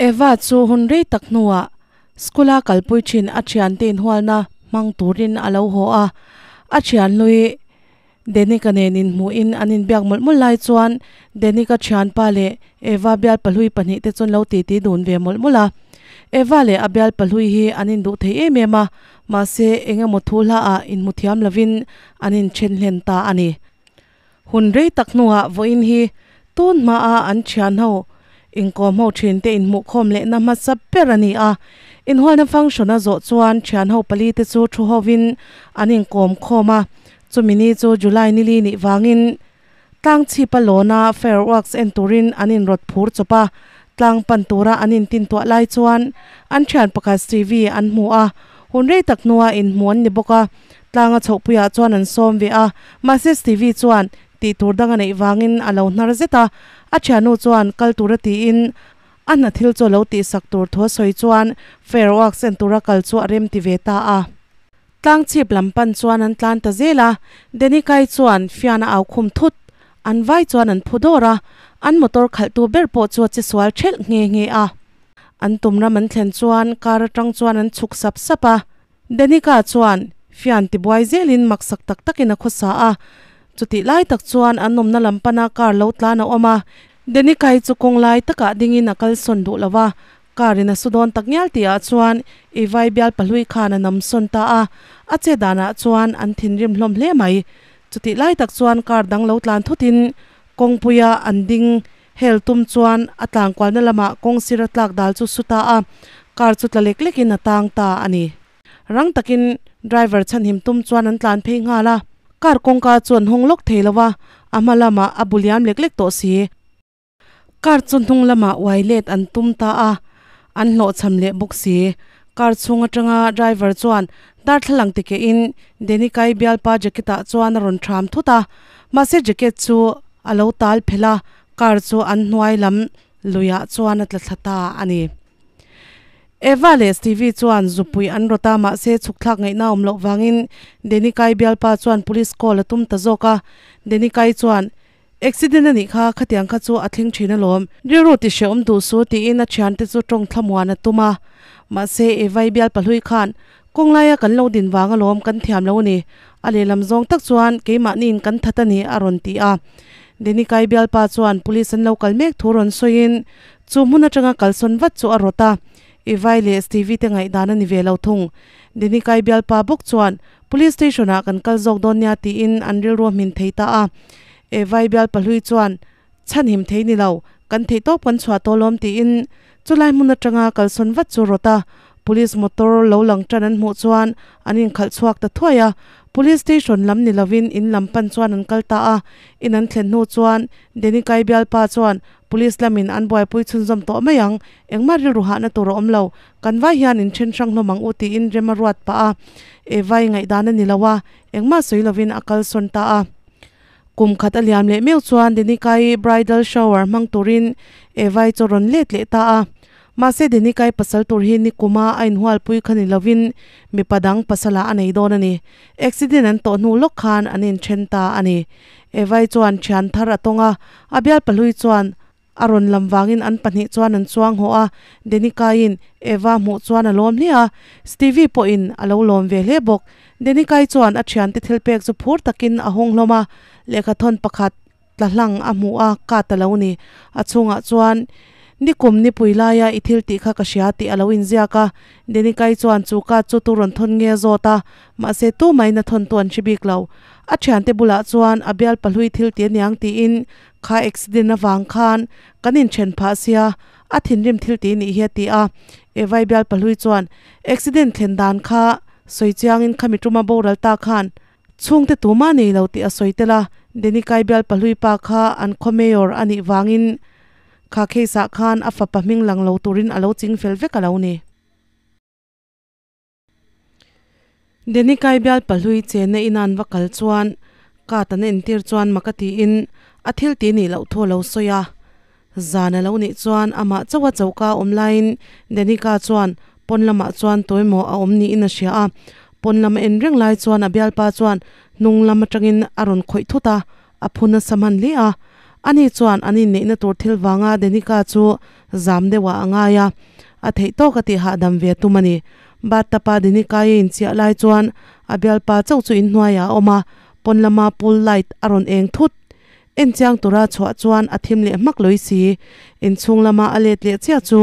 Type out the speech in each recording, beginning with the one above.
Eva chu hun rei tak hnuah school-a kalpui thin a thiante inhualna hmang turin a lo haw a, a thian hlui Denika nen inhmuhin an inbiak mawlh mawlh lai chuan Denika thianpa leh Eva bial pahlui pahnih te chuan lo titi dun ve mawlh mawlh a. Eva leh a bial pahlui hi an induh thei em em a, mahse eng emaw thu hlaah inhmu thiam lovin an inthen hlen ta a ni. Hun rei tak hnuah vawiin hi tun hmaa an thian ho inkawm ho thin te inhmuhkhawm lehna hmasa ber a ni a. Inhualna function a zawh chuan thian ho pali te chu thu hovin an inkawm khawm a. Chumi ni chu July nili nih vangin tlang chhipa lawna fireworks en turin an inrawt phur chawp a. Tlang pan tura an intintuah lai chuan an thian pakhat Stevie an hmu a. Hun rei tak hnua inhmu an ni bawk a. Tlanga chhohpuiah chuan an sawm ve a, mahse Stevie chuan tih tur dang a neih vangin a lo hnar zet a, a thiannu chuan kal tura tiin a hna thil chu a lo tihsak tur thu a sawi chuan fireworks en tura kal chu a rem ti ve ta a. Tlang chhip lam pan chuan an tlan ta zel a, Denikai chuan fian a au khum thut, an vai chuan an phu dawr a, an motor khalhtu ber pawh chu a che sual thelh nghe nghe a. An tum ram an thlen chuan car atang chuan an chhuk sap sap a. Danica chuan fian tibuai zelin maksak tak takin a khawsa a, chutih lai tak chuan an awmna lam pana car lo tlan a awm a. Danica-i chu kawng lai takah dingin a kalsawn duh lo va, car in a su dawn tak ngial tihah chuan i vai bial pahlui khan a nam sawn ta a, a che danah chuan an thinrim hlawm hle mai. Chutih lai tak chuan car dang lo tlan thutin kawngpuia an ding hel tum chuan a tlankualna lamah kawng sira tlak dal chu su ta a, car chu tla lek lekin a tang ta a ni. Rang takin driver chhanhim tum chuan an tlan phei nghal a, car kawngka chu an hawng lawk thei lo a, a hma lamah a bu liam lek lek tawh si. Car chu hnung lamah uai let an tum ta a, an hlawhchham leh bawk si. Car chhung atanga driver chuan darthlalang ti kehin Denikai bialpa jacket ah chuan a rawn thram thut a, mahse jacket chu a lo tal phelh a, Car chu an hnuai lam luiah chuan a tla thla ta a ni. Eva leh Stevie chuan zupui an rawt a, mahse chhukthlak ngaihna awm loh vangin Denikai bialpa chuan police call a tum ta zawk a. Denikai chuan, Accident a nih kha, khatiang kha chu a thleng thin alawm. Rilru ti hrehawm duh su tiin a thiante chu tawng thlamuan a tum a. Mahse Eva-i bialpa hlui khan, Kawng laia kan lo din vang alawm kan thiam lo a ni. A lehlam zawng tak chuan keimahniin kan that a ni a rawn ti a. Denikai bialpa chuan police an lo kal mek thu rawn sawiin chu hmun atanga kalsawn vat chu a rawt a. Ivai leh Stevie te ngaihdan a ni ve lo thung. Denikai bialpa bawk chuan police station ah kan kal zawk dawn nia tiin an rilru a hmin thei ta a. Evai bialpa hlui chuan Chhanhim thei ni lo, kan theih tawp kan chhuah tawh lawm tiin chulai hmun atanga kalsawn vat chu rawt a, police motor lo lang tan an hmuh chuan an inkhalh chhuak ta thuai a, police station lam ni lovin in lam pan chuan an kal ta a, in an thlen hnu chuan Denikai bialpa chuan police lamin an buaipui chhunzawm tawh mai ang, engmah rilru hahna tur a awm lo, kan vai hian in then hrang hlawm ang u tiin rem a ruat pah a, Eva-i ngaihdan a ni lo a, engmah sawi lovin a kalsawn ta a. Kum khat a liam leh meuh chuan Denikai bridal shower hmang turin Evai chu a rawn let leh ta a. Mahse Denikai pasal tur hi nikuma a inhualpui kha ni lovin mipa dang pasalah a nei dawn a ni. Accident an tawh hnu lawk khan an inthen ta a ni. Evai chuan thian thar a tawng a, a bialpahlui chuan A rawn lam vangin an pahnih chuan an chuang haw a, Denikai-in Eva hmuh chuan a lawm hle a, Stevie pawhin a lo lawm ve hle bawk. Denikai chuan a thiante thil pek chu phur takin a hawng hlawm a, lehkhathawn pakhat tla hlang a hmuh a, ka ta lo ni. A chhungah chuan, Nikum nipui laia i thil tih kha ka hria tih a lo inziak a, Denikai chuan chu ka chu tu rawn thawn nge a zawt a, mahse tumahin a thawn tu an hre bik lo. A thiante bulah chuan a bial pahlui thil ti aniang tiin Kha accident avang khan kan inthen phah sia, a thinrim thil tih nih hi a ti a. Evai bial pahlui chuan accident thlen dan kha sawi chiangin khami tuma boral ta khan chhungte tuma nei lo tih a sawi tel a. Denikai bial pahlui pa kha an khaw mayor a nih vangin kha case ah khan a fapa hming lang lo turin a lo ching fel vek a lo ni. Denikai bial pahlui chenna ina an va kal chuan card an entir chuan mak a tiin a thil tih nih loh thu a lo sawi a. Zan a lo nih chuan amah chauha choka a awm laiin Denika chuan pawn lamah chuan tuemaw a awm niin a hria a. Pawn lam a en reng lai chuan a bialpa chuan hnung lam atangin a rawn khawih thut a, a phu nasa hman hle a. Ani chuan an inneihna tur thil vanga Denica chu zam deuhah a ngai a, a theih tawk a tih hahdam ve tum a ni. Bathtub-a Denica-i inchiah lai chuan a bialpa chauh chu inhnuaiah a awm a, pawn lama pool light a rawn eng thut. En chiang tura chhuah chuan a thim leh hmak lawih si. Inchhung lama a let leh chiah chu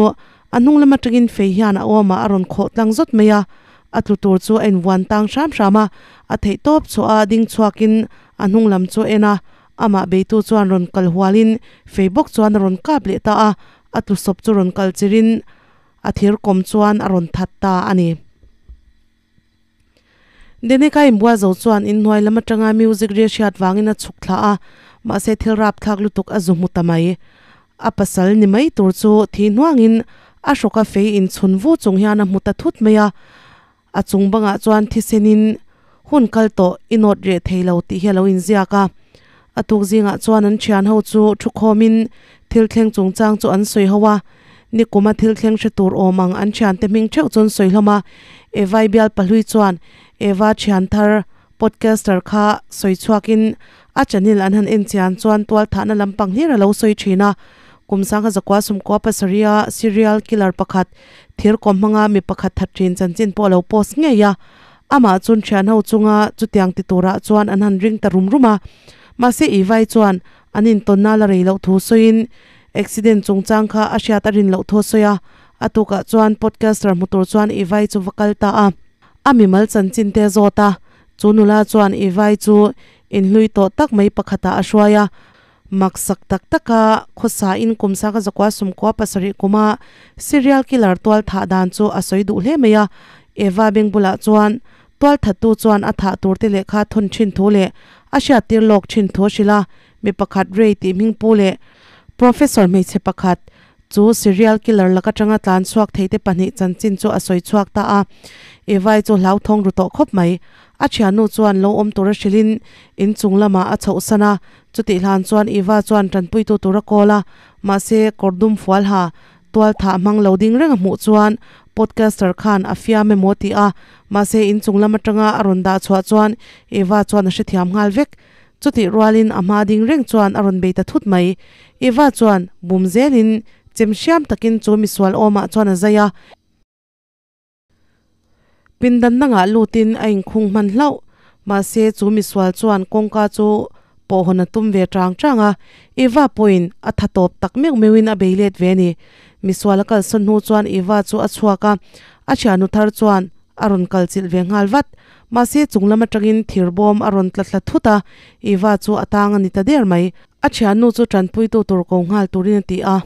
a hnung lam atangin fei hian a awmah a rawn khawh tlang zawt mai a, a tlu tur chu a invuan tang hram hram a, a theih tawp chhuah a ding chhuakin a hnung lam chu a en a, amah beitu chuan rawn kal hualin fei bawk chuan a rawn kap leh ta a, a tlu sawp chu rawn kal chirin a thir kawm chuan a rawn that ta a ni. Denika inbual zo chuan inhnuai lam atanga music ri a hriat vangin a chhuk thla a, mahse thil rapthlak lutuk a zu hmu ta mai. A pasal ni mai tur chu thi hnuangin a hrawka fei inchhun vu chung hian a hmu ta thut mai a, a chung bangah chuan thisenin hun kal tawh i nawt reh thei lo tih hi a lo inziak a. A tuk zingah chuan an thian ho chu thukhawmin thil thleng chungchang chu an sawi ho a, nikuma thil thleng hre tur awm ang an thiante hming theuh chu an sawi hlawm a. Evai bial pahlui chuan Eva thian thar podcaster kha sawi chhuakin a channel an han en chian chuan tual thahna lampang hlir a lo sawi thin a. Kum sangha zakua sumkua pasarih a serial killer pakhat thir kawm hmanga mi pakhat that thin chanchin pawh a lo post ngei a. Amah chun thian ho chunga chutiang ti turah chuan an han ring ta rum rum a. Mahse Ivai chuan an intawnna la rei loh thu sawiin accident chungchang kha a hriat a rin loh thu a sawi a. A tukah chuan podcaster hmu tur chuan Ivai chu va kal ta a. A mimal chanchin te a zawt a. Chu nula chuan Ivai chu inhlui tawh tak mai pakhatah a hruai a. Mak sak tak taka khawsa in kum sangha zakua sumkua pasarih kuma serial killer tual thah dan chu a sawi duh hle mai a. Eva beng bulah chuan tual thattu chuan a thah tur te lehkha thawn thin thu leh a hriattir lawk thin thu a hrilh a. Mi pakhat Ray tih hming pu leh Professor hmeichhe pakhat chu serial killer lak atanga tlan chhuak thei te pahnih chanchin chu a sawi chhuak ta a. Eva-i chu hlauthawng ru tawh khawp mai. A thiannu chuan lo awm tura hrilhin inchung lamah a chhohsan a. Chutih hlan chuan Eva chuan tanpuitu tur a call a, mahse kawr dum fual ha tual thah hmang lo ding reng a hmuh chuan podcaster khan a fiam emaw tih a, mahse inchung lam atanga a rawn dah chhuah chuan Eva chuan a hrethiam nghal vek. Chutih rualin a hma ding reng chuan a rawn bei ta thut mai. Eva chuan bum zelin chem hriam takin chu misual awmah chuan a zai a. Pindan dangah lutin a inkhung hman hlauh. Mahse, chu misual chuan kawngka chu pawh hawn a tum ve chang chang a, Eva pawhin a tha tawp tak meuh meuhin a bei let ve a ni. Misual a kalsawn hnu chuan Eva chu a chhuak a, a thiannu thar chuan a rawn kal chilh ve nghal vat. Mahse, chung lam atangin thir bawm a rawn tla thla thut a, Eva chu a tang a ni ta der mai. A thiannu chu tanpuitu tur ko nghal turin a ti a.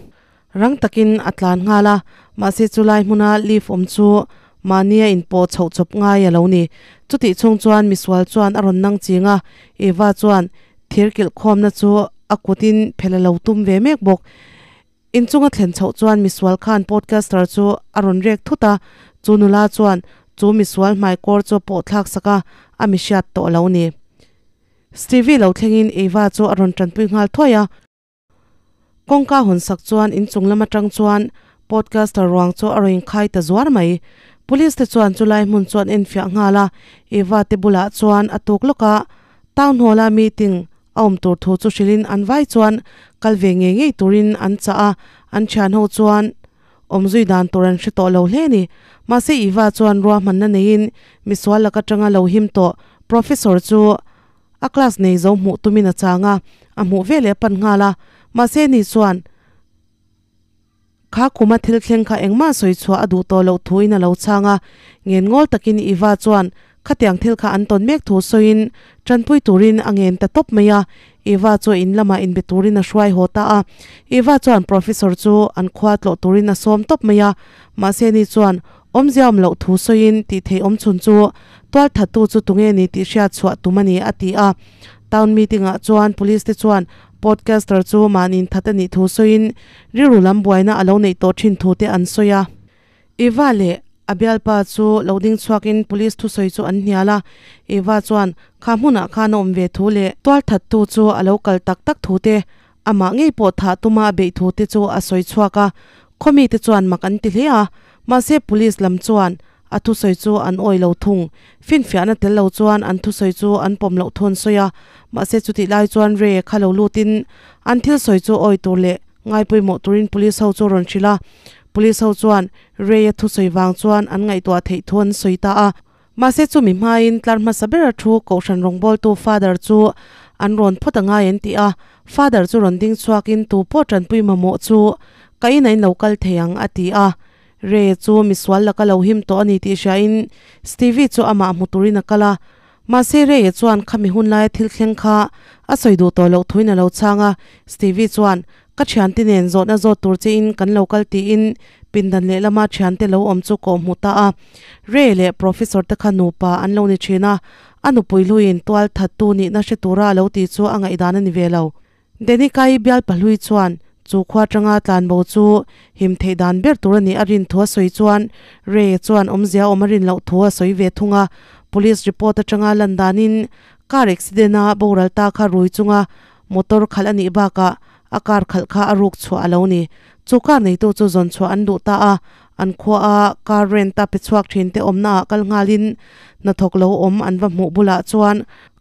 Rang takin a tlan nghal a, mahse chulai hmuna lift awm chu mahnia inpawh chhoh chawp ngai a lo ni. Chutih chhung chuan misual chuan a rawn nang ching a, Eva chuan thir kilh khawmna chu a kutin phel a lo tum ve mek bawk. Inchunga thlen chhoh chuan misual khan podcaster chu a rawn rek thut a, chu nula chuan chu misual hmaikawr chu a pawh thlak sak a, a mi hriat tawh a lo ni. Stevie lo thlengin Eva chu a rawn tanpui nghal thuai a. Kawngka hawn sak chuan inchung lam atang chuan podcaster ruang chu a rawn inkhai ta zuar mai. Police te chuan chulai hmun chu an enfiah nghal a, Eva te bulah chuan a tuk lawk a, Town Hall a meeting a awm tur thu chu hrilhin an vai chuan kal ve ngei ngei turin an chah a, an thian ho chuan awmzui dan tur an hre tawh lo hle a ni. Mahse Eva chuan ruahmanna neiin misual lak atanga lo him tawh Professor chu A class nei zo hmuh tumin a chang a, a hmuh veleh a pan nghal a. Mahse ni chuan kha kuma thil thleng kha engmah sawi chhuah a duh tawh loh thuin a lo chhang a. Ngen ngawl takin Eva chuan khatiang thil kha an tawn mek thu sawiin tanpui turin a ngen ta tawp mai a. Eva chu in lamah inbe turin a hruai haw ta a. Eva chuan Professor chu an khua tlawh turin a sawm tawp mai a. Mahse ni chuan Awmzia awm loh thu sawiin tih theih awm chhun chu tual thattu chu tunge ni tih hriat chhuah tum a ni, a ti a. Town meeting-ah chuan police te chuan podcaster chu mahniin that a nih thu sawiin rilru lam buaina a lo neih tawh thin thu te an sawi a. Eva leh a bialpa chu lo ding chhuakin police thusawi chu an hnial a. Eva chuan kha hmunah khan a awm ve thu leh tual thattu chu a lo kal tak tak thu te Amah ngei pawh thah tuma a beih thu te chu a sawi chhuak a, khawmi te chuan mak an ti hle a, mahse police lam chuan a thusawi chu an awih lo thung. Finfiahna tel lo chuan an thusawi chu an pawm loh thu an sawi a, mahse chutih lai chuan Ray kha lo lutin an thil sawi chu awih tur leh ngaipawimawh turin police ho chu a rawn hrilh a. Police ho chuan Ray-a thusawi vang chuan an ngaihtuah theih thu an sawi ta a. Mahse chumi hmain tlar hmasa bera thu Kohhran rawngbawltu Father chu an rawn phawt a ngai an ti a. Father chu rawn ding chhuakin tu pawh tanpui mamawh chu ka inah in lo kal thei ang a ti a. Ray chu misual laka lo him tawh a ni tih hriain Stevie chu amah hmu turin a kal a. Mahse Ray chuan khami hun laia thil thleng kha a sawi duh tawh loh thuin a lo chhang a. Stevie chuan Ka thiante nen zawhna zawt tur chein kan lo kal tiin pindan lehlama thiante lo awm chu kawh hmu ta a. Ray leh Professor te kha nupa an lo ni thin a, a nupui hluiin tual thattu nihna hre tura a lo tih chu a ngaihdan a ni ve lo. Denikai bial pahlui chuan chu khua atanga tlanbo chu him theih dan ber tur a nih a rin thu a sawi chuan Ray chuan awmzia awm a rin loh thu a sawi ve thung a. Police report atanga lan danin car accident a boral ta kha rui chunga Motor khalh a nih bakah a car khalh kha a ruk chhuah a lo ni. Chu car neitu chu zawn chhuah an duh ta a, an khua a car rent a pe chhuak thin te awmna ah kal nghalin hnathawk lo awm an va hmuh bulah chuan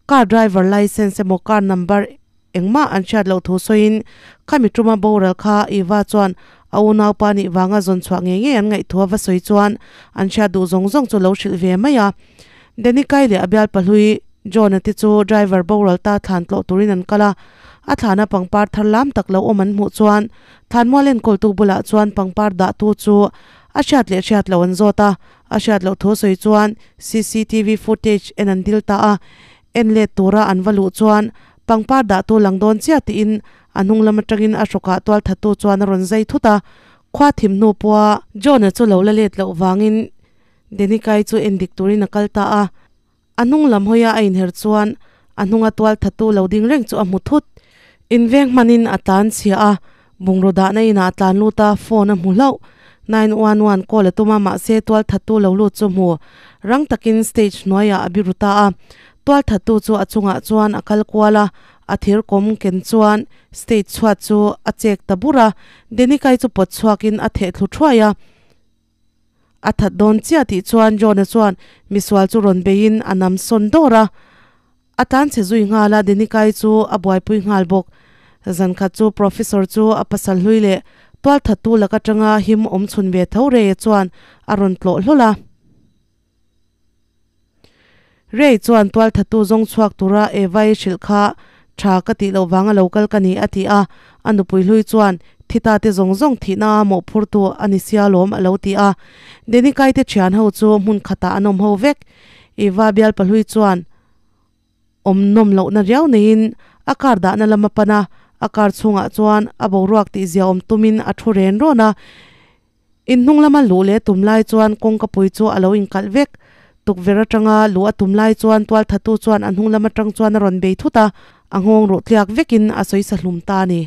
car driver licence emaw car number engmah an hriat loh thu sawiin khami tuma boral kha Eva chuan a unaupa nih vanga zawn chhuah ngei ngei an ngaih thu a va sawi chuan an hriat duh zawng zawng chu lo hrilh ve mai a. Denikai leh a bial pahlui John-a te chu driver boral ta thlan tlawh turin an kal a, a thlana pangpar thar lam tak lo awm an hmuh chuan thlanmual enkawltu bulah chuan pangpar dahtu chu a hriat leh hriat loh an zawt a, a hriat loh thu sawi chuan cctv footage en an dil ta a, en let tura an va luh chuan pangpar dahtu lang dawn chiah tiin a hnung lam atangin a hrawkah tualthattu chuan a rawn zai thut a, khua thim hnu pawha John-a chu lo la let loh vangin Denikai chu en dik turin a kal ta a. A hnung lam hawia a inher chuan a hnunga tual thattu lo ding reng chu a hmu thut. Inveng hmanin a tlan chhia a, bungraw dahna inah a tlan lut a, phone a hmu hlauh. 911 call a tum a, mahse tual thattu lo lut chu hmu. Rang takin stage hnuaiah a biru ta a. Tual thattu chu a chungah chuan a kal kual a, a thir kawm ken chuan stage chhuat chu a chek ta bur a. Denikai chu pawt chhuakin a theh thlu thuai a. A that dawn chiah tih chuan John-a chuan misual chu rawn beiin a nam sawn dawr a. A tlan chhe zui nghal a, Denikai chu a buaipui nghal bawk. Zan khat chu Professor chu a pasal hlui leh tualthattu lak atanga him awm chhun ve tho Ray-a chuan a rawn tlawh hlawl a. Ray chuan tualthattu zawng chhuak tura Eva-i hrilh kha tha ka tih loh vanga lo kal ka ni a ti a, a nupui hlui chuan thi ta te zawng zawng thihna a mawhphurtu a ni sia lawm a lo ti a. Denikai te thian ho chu hmun khatah an awm ho vek. Eva bialpa hlui chuan awm nawm lohna riau neiin a car dahna lam a pan a, a car chhungah chuan a boruak tihzia awm tumin a thu ren rawn a. In hnung lama luh leh tum lai chuan kawngka pui chu a lo inkalh vek. Tukverh atanga luh a tum lai chuan tualthatu chuan a hnung lam atang chuan a rawn bei thut a, a nghawng ruh tliak vekin a sawi sa hlum ta a ni.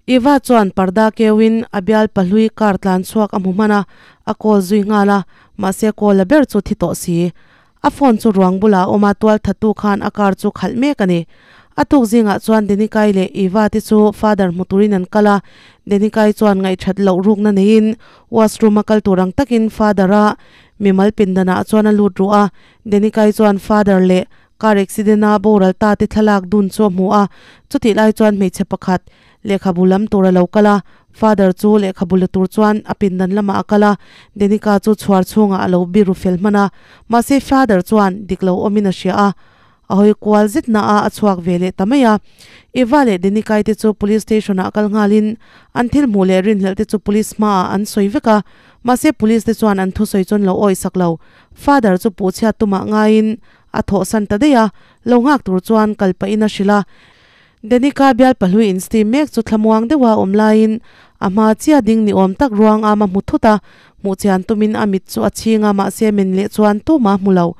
Eva chuan parda keuin a bial pahlui car tlan chhuak a hmu hman a, a call zui nghal a, mahse call a ber chu thi tawh si. A phone chu ruang bulah a awm a, tualthattu khan a car chu khalh mek a ni. A tuk zingah chuan Denikai leh Eva te chu father hmu turin an kal a, Denikai chuan ngaihthat loh rukna neiin washroom a kal tur ang takin father a mimal pindanah chuan a lut ruh a, Denikai chuan father leh car accident a boral ta te thlalak dun chu a hmu a, chutih lai chuan hmeichhe pakhat Lehkhabu lam tur a lo kal a, Father chu lehkhabu la tur chuan a pindan lamah a kal a, Denika chu chhuar chhungah a lo biru fel hman a, mahse Father chuan dik lo awmin a hria a, a hawi kual zet na a a chhuak ve leh ta mai a. Eva leh Denikai te chu Police Station ah kal nghalin an thil hmuh leh rinhlelh te chu Police hmaah an sawi vek a, mahse Police te chuan an thusawi chuan lo awih sak lo. Father chu puhchhiat tumah ngaiin a thawhsan ta daih a, lo nghak tur chuan kal pahin a hrilh a. Danica bial pahlui in steam mek chu thlamuang deuha awm laiin a hma chiah ding ni awm tak ruang am a hmu thut a, hmuh chian tumin a mit chu a chhing a mahse men leh chuan tumah hmu lo.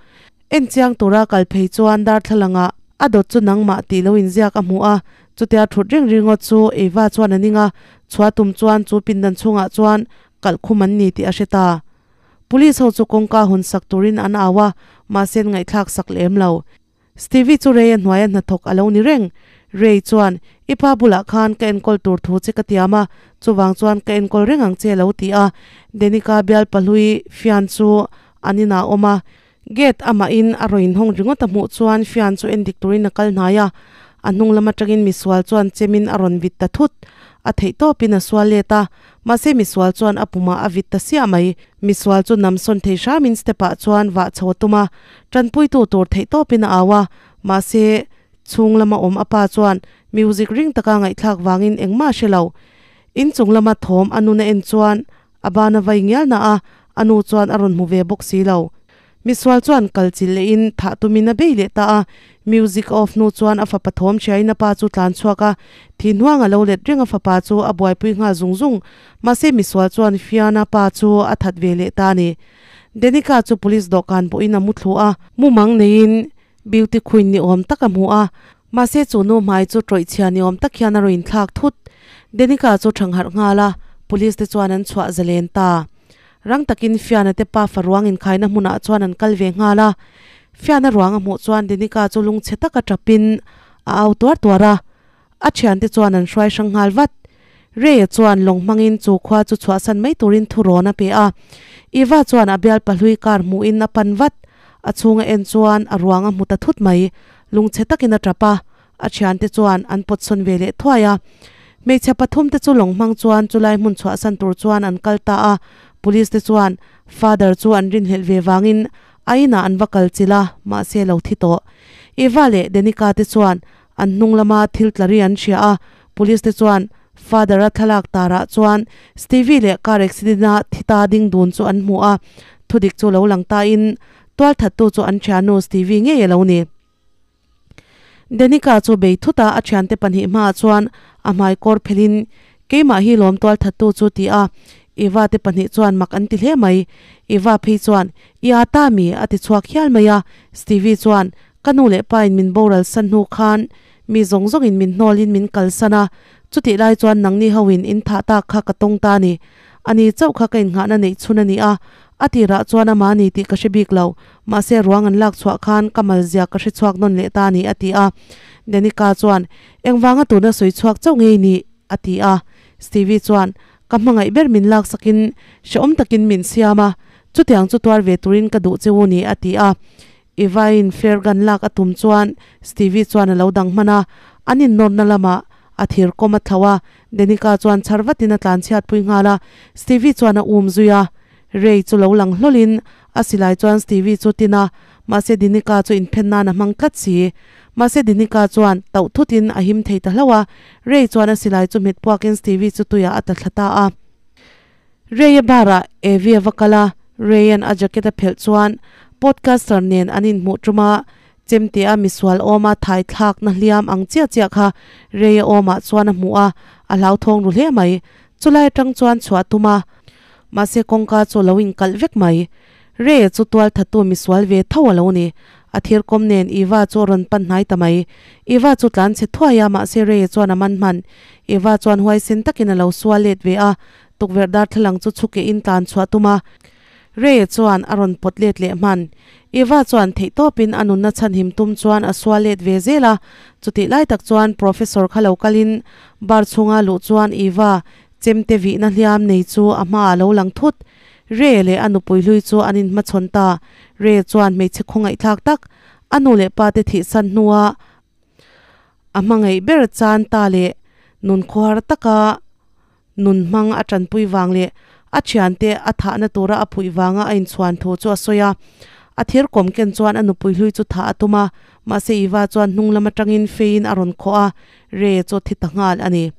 En chiang tura kal phei chuan darthlalangah a dawt chu nangmah tih lo inziak a hmu a, chutia thut ring ringawt chu Eva chuan a ning a, chhuah tum chuan chu pindan chhungah chuan kalh khum an ni tih a hre ta. Police ho chu kawngka hawn sak turin an au a, mahse an ngaihthlak sak lem lo. Stevie chu Ray-a hnuaia hnathawk a lo ni reng. Ray chuan, I pa bulah khan ka enkawl tur thu che ka tiam a, chuvang chuan ka enkawl reng ang che a lo ti a. Denica bial pahlui fian chu an inah a awm a gate amah in a rawn inhawng ringawt a hmuh chuan fian chu en dik turin a kal hnai a a hnung lam atangin misual chuan chemin a rawn vit ta thut a theih tawpin a sual let a mahse misual chuan a pumah a vit ta siah mai misual chu nam sawn thei hramin step ah chuan vah chho a tum a tanpuitu tur theih tawpin a au a mahse chhung lama awm a pa chuan music ring taka ngaihthlak vangin engmah a hre lo inchung lama thawm a nun a en chuan A ban a vai ngial na a, a nu chuan a rawn hmu ve bawk si lo. Misual chuan kal chilh leh in thah tumin a bei leh ta a, music a off hnu chuan a fapa thawm hriain a pa chu tlan chhuak a, thi hnuang a lo let reng a fapa chu a buaipui nghal zung zung. Mahse misual chuan Fiona pa chu a that ve leh ta a ni. Danica chu police dawhkan pawhin a mu thlu a, mumang neiin beauty queen ni awm tak a hmu a, mahse chu nu hmai chu tawih chhia ni awm tak hian a rawn inthlak thut. Denika chu thangharh nghal a, police te chuan an chhuah zalen ta. Rang takin Fiana te pafa ruang inkhaina hmunah chuan an kal ve nghal a. Fiana ruang a hmuh chuan Denika chu lungchhe taka tapin a au tuar tuar a. A thiante chuan an hruai hrang nghal vat. Ray-a chuan lawng hmangin chu khua chu chhuahsan mai turin thurawn a pe a. Eva chuan a bial pahlui kar hmuhin a pan vat. A chhunga en chuan a ruang a hmu ta thut mai. Lungchhe takin a tap a. A thiante chuan an pawt sawn ve leh thuai a. Hmeichhe pathum te chu lawng hmang chuan chulai hmun chhuahsan tur chuan an kal ta a. Police te chuan Father chu an rinhlelh ve vangin a inah an va kal chilh a, mahse lo thi tawh. Eva leh Danica te chuan An hnung lama thil tla ri an hria a, police te chuan Father a thlalak tarah chuan Stevie leh car accident a thi ta ding dun chu an hmu a, thudik chu lo lang ta in tualthattu chu an thiannu Stevie ngei a lo ni. Danica chu bei thut a, a thiante pahnih hmaah chuan a hmai kawr phelh in keimah hi lawm tualthattu chu ti a, Eva te pahnih chuan mak an ti hle mai. Eva phei chuan I a ta mi? a ti chhuak hial mai a, Stevie chuan Ka nu leh pa in min boral san hnu khan mi zawng zawng in min hnawl in min kalsan a, chutih lai chuan nangni ho in in thah tak kha ka tawng ta a ni. Ani chauh kha ka innghahna neih chhun a ni a, a tirah chuan amah a ni tih ka hre bik lo, mahse ruang an lak chhuah khan ka mal zia ka hre chhuak nawn leh ta a ni a ti a. Danica chuan, Engvanga tuna sawi chhuak chauh ngei ni? a ti a. Stevie chuan, Ka hmangaih ber min laksakin hrehawm takin min siam a, chutiang chu tuar ve turin ka duh che u ni a ti a. Evain flare gun lak a tum chuan Stevie chuan a lo dang hman a, an innawrna lamah a thir kawm a thlo a, Danica chuan chhar vatin a tlan chhiat pui nghal a, Stevie chuan a um zui a, Ray chu lo lang hlawlin a silai chuan Stevie chu tin a, mahse Danica chu inphen nan a hmang tlat si. Mahse Danica chuan tauh thutin a him thei ta hlauh a, Ray chuan a silai chu hmet puakin Stevie chu tuiah a tla thla ta a. Ray-a bar-ah Evie a va kal a, Ray-a'n a jacket a phelh chuan podcaster nen an inhmuh tum a, chemte-a misual awma thai thlakna hliam ang chiah chiah kha Ray-a awmah chuan a hmuh a, a hlauthawng ru hle mai. Chulai atang chuan chhuah tum a, mahse kawngka chu a lo inkalh vek mai. Ray-a chu tual thattu misual ve tho a lo ni. A thir kawm nen Eva chu a rawn pan hnai ta mai. Eva chu tlan chhe thuai a, mahse Ray-a chuan a man hman. Eva chuan huaisen takin a lo sual let ve a, Tukverh darthlalang chu chhuke in tlan chhuah tum a, Ray-a chuan a rawn pawt let leh hman. Eva chuan theihtawpin a nunna chhanhim tum chuan a sual let ve zel a, chutih lai tak chuan Professor kha lo kalin bar chhunga luh chuan Eva chemte vihna hliam nei chu a hmaah a lo lang thut. Ray-a leh a nupui hlui chu an inhmachhawn ta. Ray-a chuan hmeichhe khawngaihthlak tak a nu leh pa te thihsan hnua a hmangaih ber chan ta leh nun khuar taka Nun hmang a tanpui vang leh a thiante a thahna tura a phuih vanga a inchhuan thu chu a sawi a. A thir kawm ken chuan a nupui hlui chu thah a tum a, mahse Eva chuan hnung lam atangin feiin a rawn khawh a, Ray chu a thi ta nghal a ni.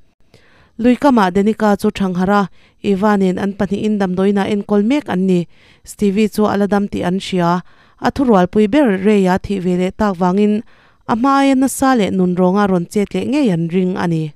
Lui kamah Danica chu thangharh a, Eva nen an pahnihin damdawiinah enkawl mek an ni. Stevie chu a la dam tih an hria. A thurualpui ber Ray-a thih ve leh tak vangin a hma aia nasa leh nunrawnga rawn chet leh ngei an ring a ni.